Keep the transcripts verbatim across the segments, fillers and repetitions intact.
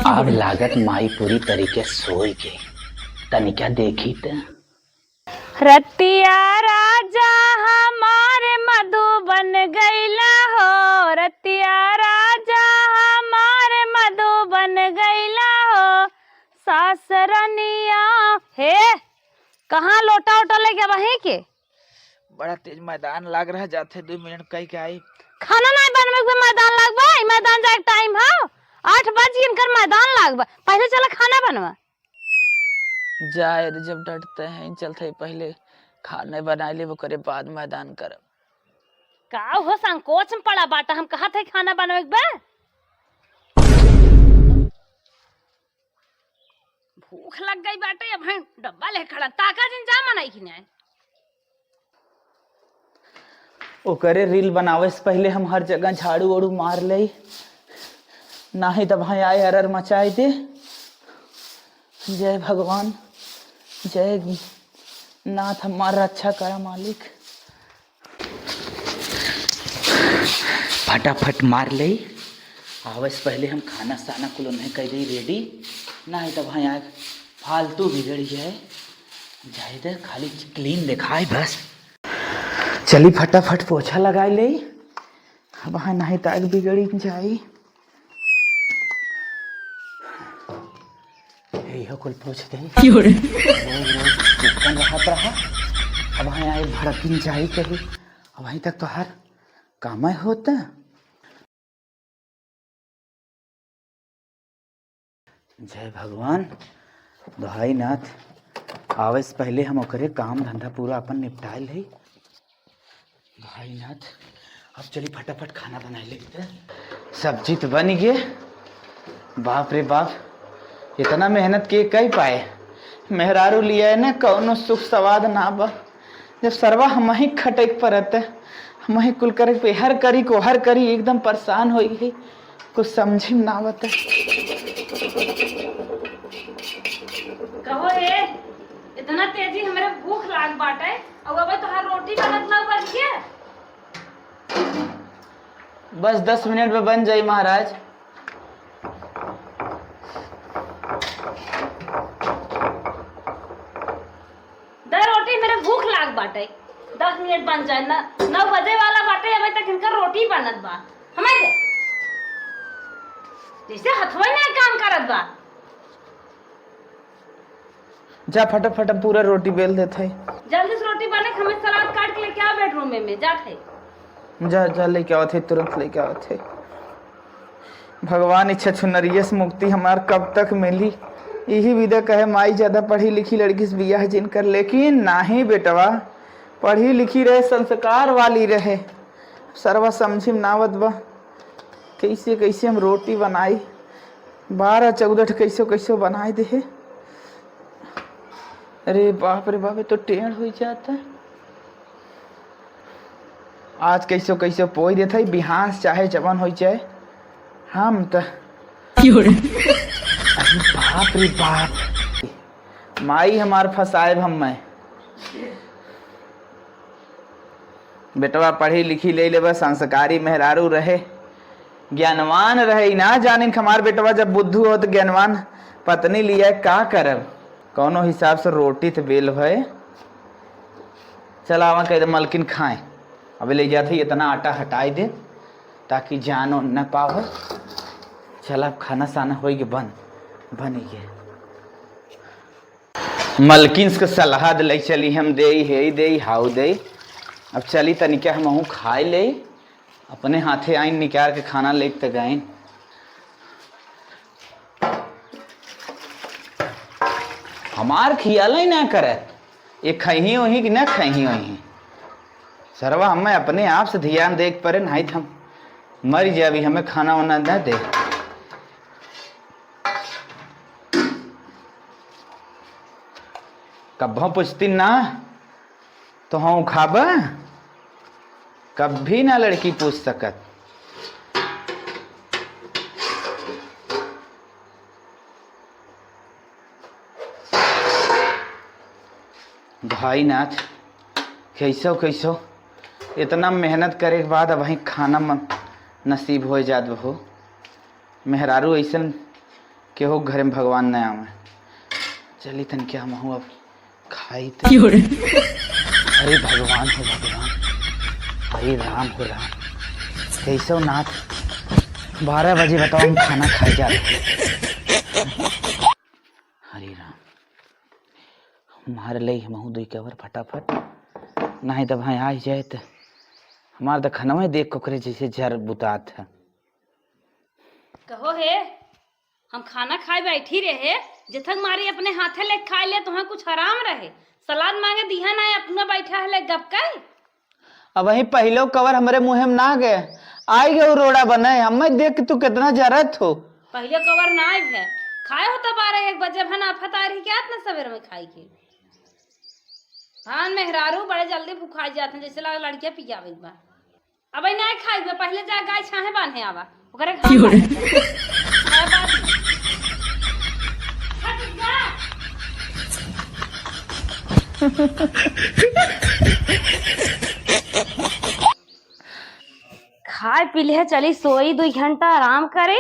अब लागत माई पूरी तरीके से सोई गई। तनिका देखी त। रतिया राजा हमार मधुबन गइला हो, रतिया राजा हमार मधुबन गइला हो, सासरनिया। हे, कहाँ लोटा ओटा लेके वहीं के? बड़ा तेज मैदान लाग रहा, जाथे दो मिनट कह के आई। खाना नहीं बनवे के मैदान लाग बा, ई मैदान जाए टाइम है, आठ बज गए, इनकर मैदान लाग बा, पहले चला खाना बनवा। जाए दे, जब डटते हैं, चलते ही पहले खाने बनाए लेब, ओकरे बाद मैदान करब। का हो संकोच में पड़ा बाटा, हम कहत है खाना बनवे के बा। भूख लग गई बाटे, अब हम डब्बा ले खड़ा, ताका जिन जा मनाई कि नहीं। ओकरे रील बनावे से पहले हम हर जगह झाड़ू ओड़ू मार लेई, नाही त भाई आए अरर मचाए दे। जय भगवान, जय नाथ, हमार रक्षा करा मालिक। फटाफट मार लेई, आवे से पहले हम खाना साना कुल नहीं कर दी रेडी, नाही त भाई आए फालतू बिगड़ जाए। जाए दे, खाली क्लीन दिखाए बस। चली फटाफट पोछा लगाए ले, अब हाँ नहीं ताक बिगड़ी जाई। यही हो कुल पोछ दे। क्यों रे? रोज रोज चिपकन रहत रहा, अब हाँ आए भड़किन जाई कही। अब वहीं तक तो हर काम होता। जय भगवान। भाई नाथ, आवे से पहले हम ओकरे काम धंधा पूरा अपन निपटाए ले। भाई नाथ, अब चली फटाफट खाना बनाए ले। सब्जी तो बन गए। बाप रे बाप, इतना मेहनत के कई पाए। मेहरारू लिया है ना, कौनो सुख स्वाद ना बा। जब सरवा हमही खटै के परत, हमही कुल करे के, हर करी को हर करी, एकदम परेशान होई गई, कुछ समझी में ना आवत। कहो ए, इतना तेजी, हमरे भूख लाग बाटे, और अब तोहार रोटी बनत ना बन के। बस दस मिनट में बन जाई महाराज। द रोटी, मेरे भूख लाग बाटे। दस मिनट बन जाए ना, नौ बजे वाला बाटे, अबे तक इनका रोटी बनत बा। हमें दे। जैसे हथवा में काम करत बा। जा फटाफट पूरा रोटी बेल देत है। जल्दी से रोटी बने, हमें सलाद काट के लेके आओ बेडरूम में, में जात है। जा, जा, लेके आवत है, तुरंत लेके आवत है। भगवान, इच्छा छुनरिया से मुक्ति हमार कब तक मिली? यही विदा कहे माई, ज्यादा पढ़ी लिखी लड़की से बियाह जिन कर, लेकिन नाही बेटवा, पढ़ी लिखी रहे, संस्कार वाली रहे। सरवा समझी में ना आवत बा, कैसे कैसे हम रोटी बनाई, बारह चौदह ठे कैसो कैसो बनाए दे है। अरे बाप रे बाप, ये तो टेढ़ हो जाता है। आज कैसो कैसो पोई देत है, बिहान से चाहे जवन होई जाए, हम त क्यों रे? अरे बाप रे बाप, माई हमार फसाएब हम मैं। बेटवा पढ़ी लिखी ले लेबा, संस्कारी मेहरारू रहे, ज्ञानवान रहे, ई ना जानिन कि हमार बेटवा जब बुद्धू हो त ज्ञानवान पत्नी लिया का करब। कौनो हिसाब से रोटी त बेल भए। चला आवा, कह दे मलकिन खाए। अबे ले जात है, इतना आटा हटाई दे ताकि जान न पावे। चला, अब खाना साना होई के बन, बन गए। मलकिन से सलाह दिलाई चली हम, देई, हेई देई, हाउ देई। अब चली तनिका हमहू खाए ले, अपने हाथे आइन निकाल के खाना लेके त गइन। हमार खियाल ही ना करत, ये खइही ओही कि ना खइही ओही। सरवा हमें अपने आप से ध्यान देख परे, नहीं त हम मर जाबी, हमें खाना वाना न दे। कब्बो पूछती ना तो हम खाबा, कभी ना लड़की पूछ सकत। भाई नाथ, कैसो कैसो इतना मेहनत करे के बाद अब वहीं खाना म-, नसीब हो जात हो। मेहरारू ऐसन केहू घरे में भगवान न आवे। चली तन के हमहू अब खाई त। क्यों रे? अरे भगवान हो भगवान, अरे राम हो राम, कैसो नाथ, बारह बजे बताओ हम खाना खाए जा रहे। हरे राम, मार ले हमहू दुई कवर फटाफट, नहीं त भाई आ ही जाए त हमार त खनवा देख ओकरे जैसे जर बुतात है। कहो हे, हम खाना खाए बैठी रहे, जथक मारी अपने हाथे ले खाए ले, तुहाँ कुछ आराम रहे। सलाद मांगे दिहा ना, अपना बैठा है ले गप कई। अब वही पहलो कवर हमरे मुँहे में ना गए, आई गए रोड़ा बने, हमें देख के तू कितना जरत हो। पहले कवर ना आए है, खाए हो तो बारह एक बजे, भन आफत आ रही क्या इतना सवेर में खाए के? हाँ, मेहरारू बड़े जल्दी भुखाई जाते हैं, जैसे लगा लड़कियां पियावे बा। अबे नाय खाइबे, पहले जा गाय छाहे बांधे आवा, ओकरे घाम क्यों रे? बांधे। खाए बाद में। हट जा। खाए पी ले, चली सोई, दुई घंटा आराम करे।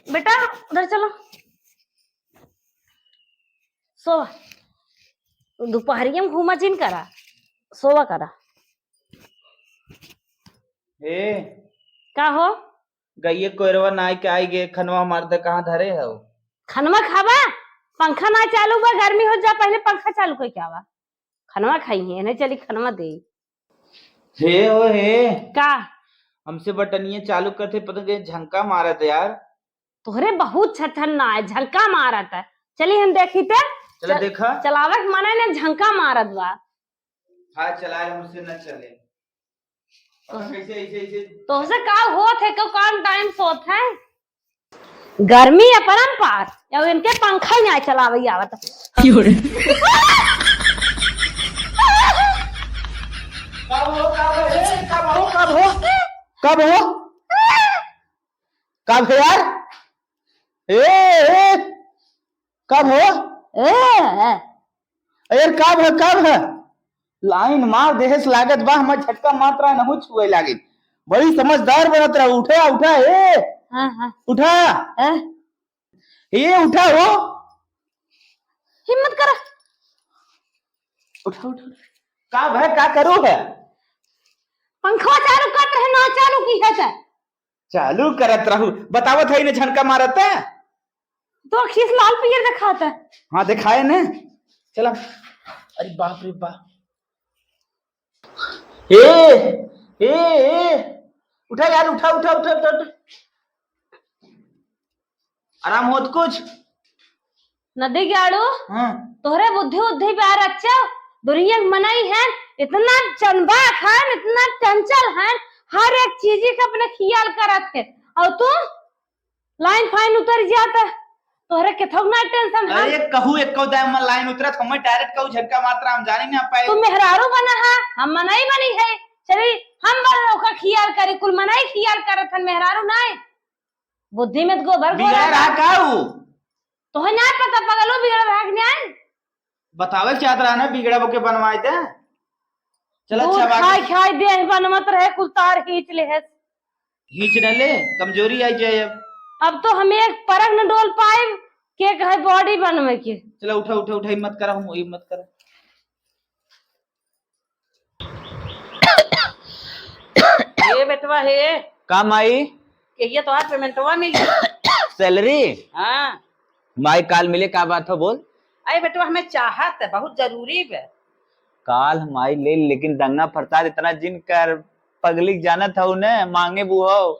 बेटा, उधर चलो। सोवा। दोपहरिया में घूमा जिन करा, सोवा करा। ए, का हो? गइये कोयरवा नाई के आई गे, खनवा मार दे, कहाँ धरे हौ? खनवा खाबा? पंखा ना चालू बा, गर्मी हो जा, पहले पंखा चालू करके आवा। खनवा खाई है, नहीं चली खनवा दे। हे हो हे। का? हमसे बटनिया चालू करते, पता के झंका मारत यार। तोहरे बहुत छछन ना है, झंका मारत है। चली हम देखी ते। चला चल-, देखा। चलावे के मने ने झंका मारत बा। हाँ, चलाए हमसे न चले। पता तो कैसे, ऐसे, ऐसे तोहसे का होत है, को कौन टाइम सोत है? गर्मी अपरंपार, अब इनके पंखा ही ना चलावे आवत। क्यों रे? कब हो, कब हो, ए, कब हो, कब हो? कब हो? कब है यार? ए, ए, कब हो? ए, ए। अरे यार, कब है, कब है? लाइन मार देहे से लागत बा, हमार झटका मारत रहा, नहु छुए लागे। बड़ी समझदार बनत रहा, उठा, उठा, ए। हाँ, हाँ। उठा। हाँ। ए, उठा हो। हिम्मत करा। उठा, उठा, उठा। का भाई, का करो है? पंखवा चालू करत रहे, ना चालू की है ते? चालू करत रहू, बतावत है इन्हें झनका मारत है। तो खीस लाल पियर दिखाता है। हाँ, दिखाए ने। चला। अरे बाप रे बाप। ए, ए, ए, उठा यार, उठा, उठा, उठा, उठा, उठा। आराम होत कुछ? नदी गाड़ू, हाँ। तोहरे बुद्धि उद्धि बा रच्चा, दुनिया के मनई है, इतना चनबाक है, इतना चंचल है, हर एक चीज के अपने खियाल करत है। और तू लाइन फाइन उतर जाता, तोहरे केथौ ना टेंशन है। अरे कहू एको दाय मन लाइन उतरत, हमें डायरेक्ट कहू झटका मारत रहा, हम जाने ना पाए। तू मेहरारू बना है, हम मनई बनी है। चली, हम बन ओका खियाल करी, कुल मनई खियाल करत हन, मेहरारू नाय। बुद्धि में तो गोबर घोला बिगड़ा रहा बा। का ऊ? तोहे ना पता पगलो बिगड़ा रहा कि नाय? बतावे के चाहत रहा ना, बिगड़ा बोके बनवाए दे। चल, दूध अच्छा बात खाए है। खाए देह बनमत रहे, कुल तार खींच ले है। खींच न ले, कमजोरी आई जाए अब। अब तो हम एक परग न डोल पाए, के कहे बॉडी बनवे के। चला, उठा, उठा, उठा, हिम्मत करा, हम हिम्मत करा। ए बेटवा हे। का माई? के ये तोहार पेमेंटवा मिली? सैलरी? हाँ। माई काल मिले, का बात हो बोल? अरे बेटवा, हमें चाहत है, बहुत जरूरी बे। काल हम आई ले, लेकिन दंगा फसाद इतना जिन कर, पगली जानत हऊ ने, मांगे बुहौ।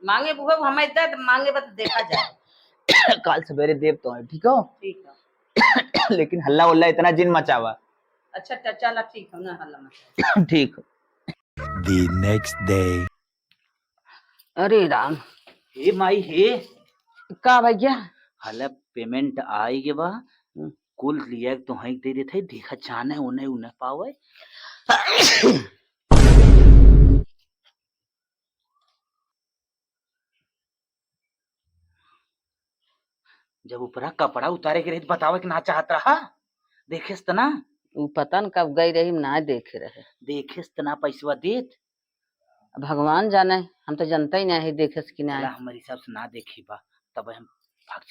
मांगे बुहौ, हमें दे, मांगे बस देखा जाए। काल सवेरे देब तो है, ठीक हो? ठीक है। लेकिन हल्ला उल्ला इतना जिन मचावा। अच्छा, अच्छा, चला ठीक है ना, हल्ला मत। ठीक। The next day। अरे राम। हे माई हे। का भैया? हला पेमेंट आई गे बा, हम्म। कुल लिया के तोहई दे देत है, देखा जाने ओने उने पावे। जब ऊपरा कपड़ा उतारे के रही त बतावे के ना चाहत रहा, देखेस त ना। उ पता न कब गई रही, ना देखे रहे। देखेस त ना पैसवा देत। भगवान जाने, हम तो जनता ही नहीं है देखेस कि नहीं। चला, हमारे हिसाब से ना देखी बा, तब हम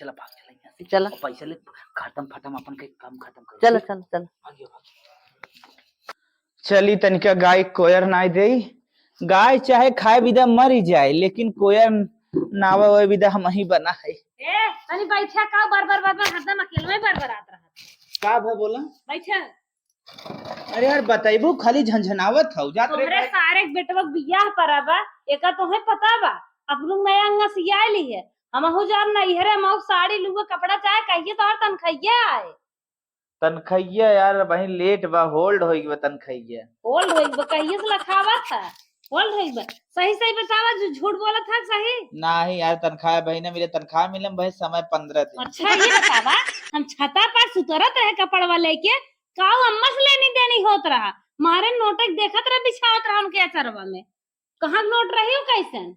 चला, भाग चला यहाँ से। चला। और पैसा ले, खत्म, खत्म, अपन के काम खत्म कर। चला, चला, चला। भागियो, भागियो। चली तनिका गाय कोयर नाय देई, गाय चाहे खाए बिदा मरी जाए, लेकिन कोयर नावा ओए बिदा हम ही बना है। ए, तनी बैठा, का बर बर बर बर हरदम अकेलवे बर बर आत रहत। का भा बोला? बैठा। अरे यार, बताइबू, खाली झनझनावत हौ, जात रे तोहरे भाई। सारे के बेटवा के बियाह परा बा, एका तोहे पता बा, अपनू नया अंगा सियाए ली है। हमहू जाब ना इहरे, हमहू साड़ी लुआ कपड़ा चाहे कहिए तोहर तनखैया आए। तनखैया यार, वही लेट बा, होल्ड होई बा तनखैया। होल्ड होई बा, कहिए से लखावा था, होल्ड होई बा। सही सही बतावा, जो झूठ बोलत है, सही। नाही यार, तनख्वाह भाई ना मिले, तनख्वाह मिले भाई समय पंद्रह दिन। अच्छा, ये बतावा, हम छता पर सुतरत रहे कपड़वा लेके, काऊ अम्मा से लेनी देनी होत रहा, मारे नोटक देखत रहे, बिछावत रहा उनके अचरवा में। कहाँ नोट रही हो, कैसन?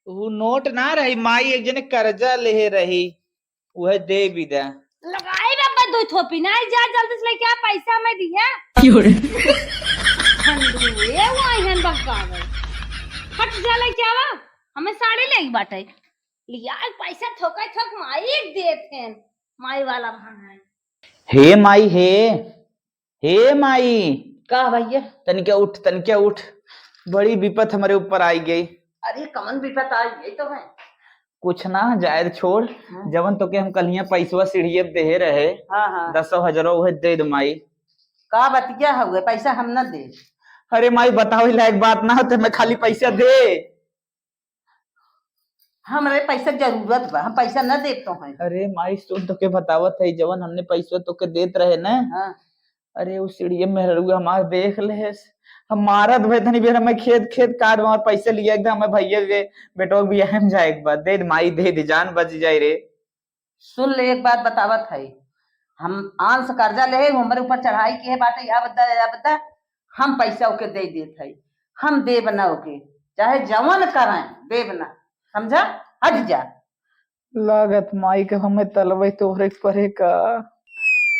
ऊ नोट ना रही माई, एक जने कर्जा लेहे रही, उहे दे बिदा। लगाई बे अब्बा दो थोपी ना, जा जल्दी से लेके आ, पैसा मैं दिया। क्यों रे? झंडू, ए वो आई हन बहकावे। हट जा लेके आवा, हमें साड़ी लेके बाटे। लिया पैसा थोका थोक माई देत हैं, माई वाला भांग है। हे माई हे, हे माई। का भैया? तनिका उठ, तनिका उठ, बड़ी विपत हमरे ऊपर आई गई। अरे कौन विपत आई गई तो है? कुछ ना, जाए छोड़। हाँ। जवन तोके हम कलिया पैसवा सीढ़िए देहे रहे, हाँ, हाँ। दसो हजारो उहे दे दे माई। का बतिया हुए, पैसा हम न दे। अरे माई, बतावे लायक बात ना होते, मैं खाली पैसा दे। हमरे पैसा जरूरत बा, हम पैसा न देब तोहे। अरे माई सुन, तोके बतावत है, जवन हमने पैसा तोके देत रहे न। हाँ। अरे उ सीढ़िया मेहररुआ हमार देख लेस, हम मारत भे तनी बेर हमें खेद खेद काट हमार पैसा लिया एकदम हमें भैया के बेटवा के बियाह में जाए के बाद दे दे माई, दे दे, जान बच जाए रे। सुन ले, एक बात बतावत है, हम आन से कर्जा ले, हमरे ऊपर चढ़ाई किहे बाटे, या बद्दा, या बद्दा, हम पैसा ओके दे देत है, हम देब ना ओके, चाहे जवन करें, देब ना, समझा? हट जा। लागत माई के हमें तलवे तोहरे परे का।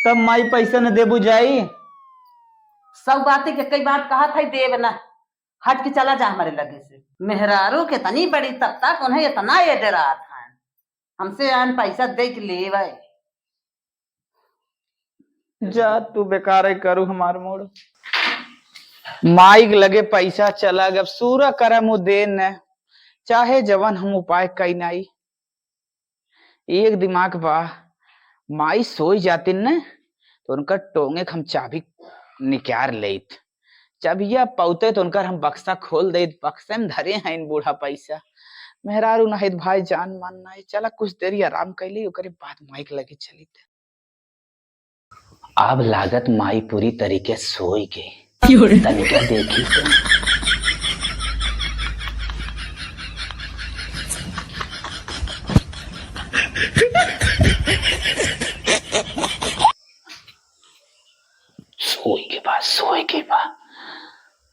तब माई पैसा न देबू जाई? सब बातें के कई बात कहत है, देब ना, हट के चला जा हमारे लगे से। मेहरारू के इतनी बड़ी तब तक उन्हें इतना ये डरात है। हमसे आन पैसा दे के लेवे। जा तू बेकार है करू हमार मूड। माई के लगे पैसा चला गब, सूरा करम उ दे न, चाहे जवन हम उपाय कई नाई। एक दिमाग बा, माई सोई जातिन न, तो उनका टोंगे के हम चाबी निकार लेत। चाबिया पौते तो उनकर हम बक्सा खोल देत, बक्से में धरे हैं इन बूढ़ा पैसा। मेहरारू नाहित भाई जान मान नाई। चला कुछ देरी आराम कर ली, ओकरे बाद माई के लगे चली। अब लागत माई पूरी तरीके सोई गई। क्यों रे? तनिका देखी तो। सोई के बाद, सोई के बाद।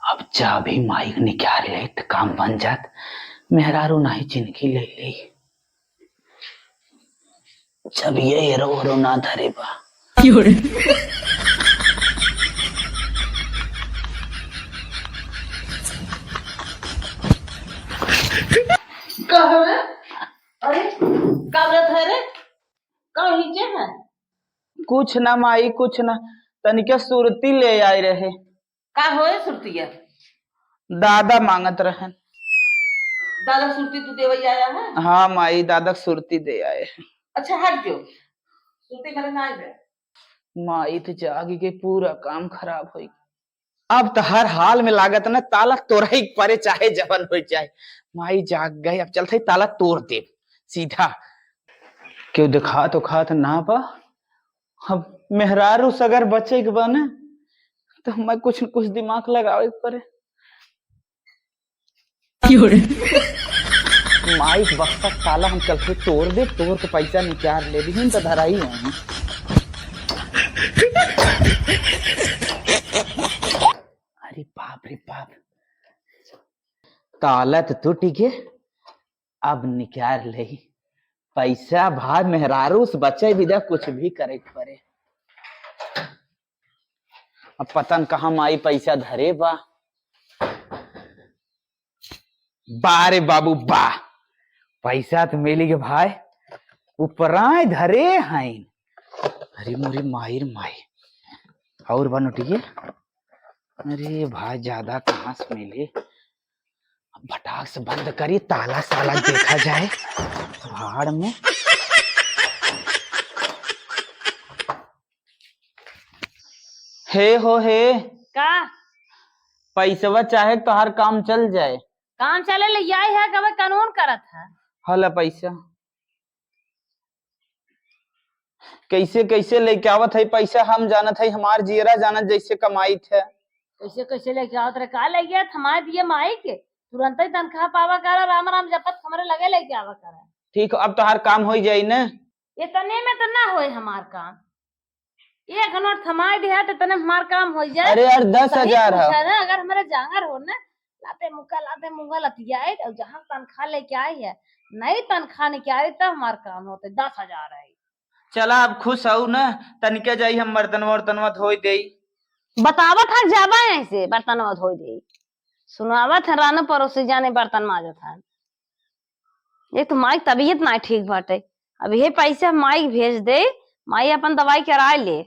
अब चाबी माई के निकाल ले त काम बन जात। मेहरारू नाही जिंदगी ले ले। जब ये एरो ओरो ना धरे बा। क्यों रे? का हो रे? अरे, का व्रत है रे? का नीचे है? कुछ ना माई, कुछ ना, तनिका सुरती ले आए रहे। का होए सुरतिया? दादा मांगत रहन। दादा सुरती तू देवै आया है? हाँ माई, दादा सुरती दे आए हैं। अच्छा हट जो, सुरती मेरे ना आए। माई तो जागी के पूरा काम खराब होई। अब तो हर हाल में लागत न ताला तोरही के परे, चाहे जवन हो जाए। माई जाग गए, अब चलते ताला तोड़ देब सीधा। केहू देखात ओखात ना बा। अब मेहरारू सगर बचे के बा न, तो हमें कुछ न कुछ दिमाग लगावे के परे। क्यों रे? माई के बक्सा ताला हम चलते तोड़ दे, तोड़ के पैसा निकाल ले, बिहीन तो धराई है। अरे बाप रे बाप, ताला तो टूट गए। अब निकाल ले पैसा, भाई मेहरारू से बचे बिदा कुछ भी करे के परे। अब पता न कहाँ माई पैसा धरे बा। बा रे बाबू बा, पैसा तो मिली के भाई। उपराय धरे हैं। अरे मोरी माई रे माई। और बा नोटिये। अरे भाई, ज्यादा कहाँ से मिले? अब फटाक से बंद करी, ताला साला देखा जाए। भाड़ में। हे हो हे। का? पैसवा चाहे तोहार काम चल जाए। काम चले ले आई है, कबे कानून करत है। हला पैसा। कैसे कैसे लेके आवत है पैसा, हम जानत है, हमार जियरा जानत जैसे कमाइत है। कैसे कैसे लेके आवत रहे, का ले गया थमा दिए माई के, तुरंत ही तनख्वाह पावा करा, राम राम जपत हमरे लगे लेके आवा करा। ठीक, अब तोहार काम हो जाई ना। इतने में तो ना होए हमार काम, एक नोट थमाए दिया तो इतने में हमार काम हो जाए। अरे यार, दस हजार है। पूछा ना, अगर हमारे जांगर हो ना, लाते मुक्का, लाते मुंगा लतियाए, और जहाँ तनख्वाह लेके आई है, नई तनख्वाह लेके आई, तब हमार काम होते, दस हजार है। चला, अब खुश हऊ ना, तनिके जाई हम बर्तनवा वर्तनवा धोई देई। बतावत है, जाबा ऐसे बर्तनवा धोई देई। सुनावत है, रानो पड़ोसी जाने बर्तन माजत है। एक तो माई तबीयत ना ठीक बाटे, अब ये पैसा माई भेज दे, माई अपन दवाई कराए ले।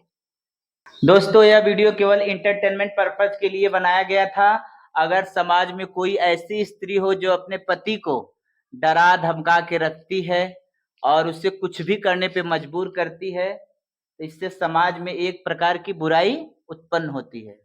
दोस्तों, यह वीडियो केवल एंटरटेनमेंट पर्पस के लिए बनाया गया था। अगर समाज में कोई ऐसी स्त्री हो जो अपने पति को डरा धमका के रखती है और उसे कुछ भी करने पे मजबूर करती है, तो इससे समाज में एक प्रकार की बुराई उत्पन्न होती है।